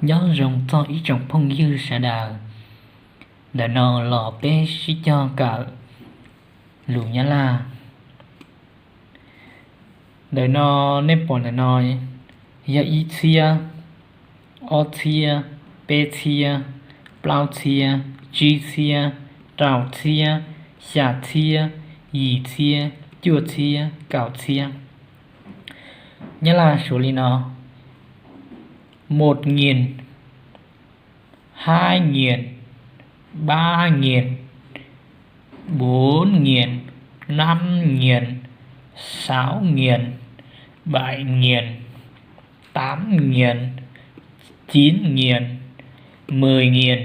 Nyob zoo txog ib tsoom phooj ywg sawv daws, ntawm no los peb sib cog kawm lus Nyab Laj. Ntawm no nej pom ntawm no yog ib txhiab, ob txhiab, peb txhiab, plaub txhiab, tsib txhiab, rau txhiab, xya txhiab, yim txhiab, cuaj txhiab, kaum txhiab. Nyab Laj suav li no: một nghìn, hai nghìn, ba nghìn, bốn nghìn, năm nghìn, sáu nghìn, bảy nghìn, tám nghìn, chín nghìn, mười nghìn.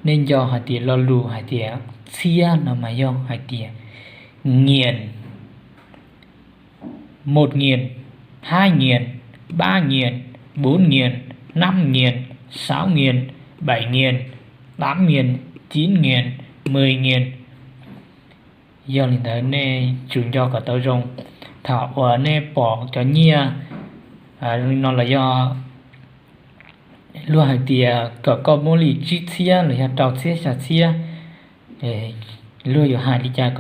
Nej nco hais tias lo lus hais tias txhiab no mas yog hais tias nghìn, một nghìn, hai nghìn, ba nghìn, bốn nghìn, năm nghìn, sáu nghìn, bảy nghìn, tám nghìn, chín nghìn, mười nghìn. Yog li ntawd nej tsum nco kom tau zoo. Thaum uas nej pom cov nyiaj no los yog luag hais tias kom koj muab li tsib txhiab los yog rau txhiab xya txhiab, luag yuav hais li cas.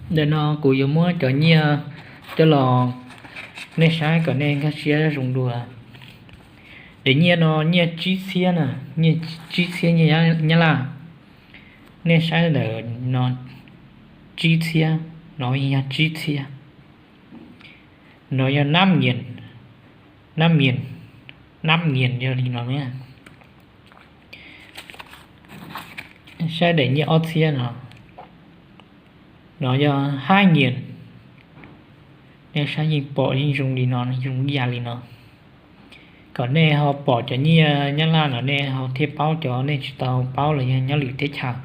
Ntawm no kuv yuav muab cov nyiaj coj los nej saib kom nej nkag siab zoo dua. Daim nyiaj no nyiaj tsib txhiab na, nyiaj tsib txhiab nyiaj Nyab Laj. Nej saib ntawm no, tsib txhiab, no yog tsib txhiab. No yog năm nghìn, năm nghìn, năm nghìn yog li no. Saib daim nyiaj ob txhiab no, no yog hai nghìn. Nej saib yeej pom yeej zoo li no, zoo ib yam li no. Kom nej ho pom cov nyiaj Nyab Laj no nej ho thiaj paub, cov nej tsis tau paub los yog nyob lwm teb chaws.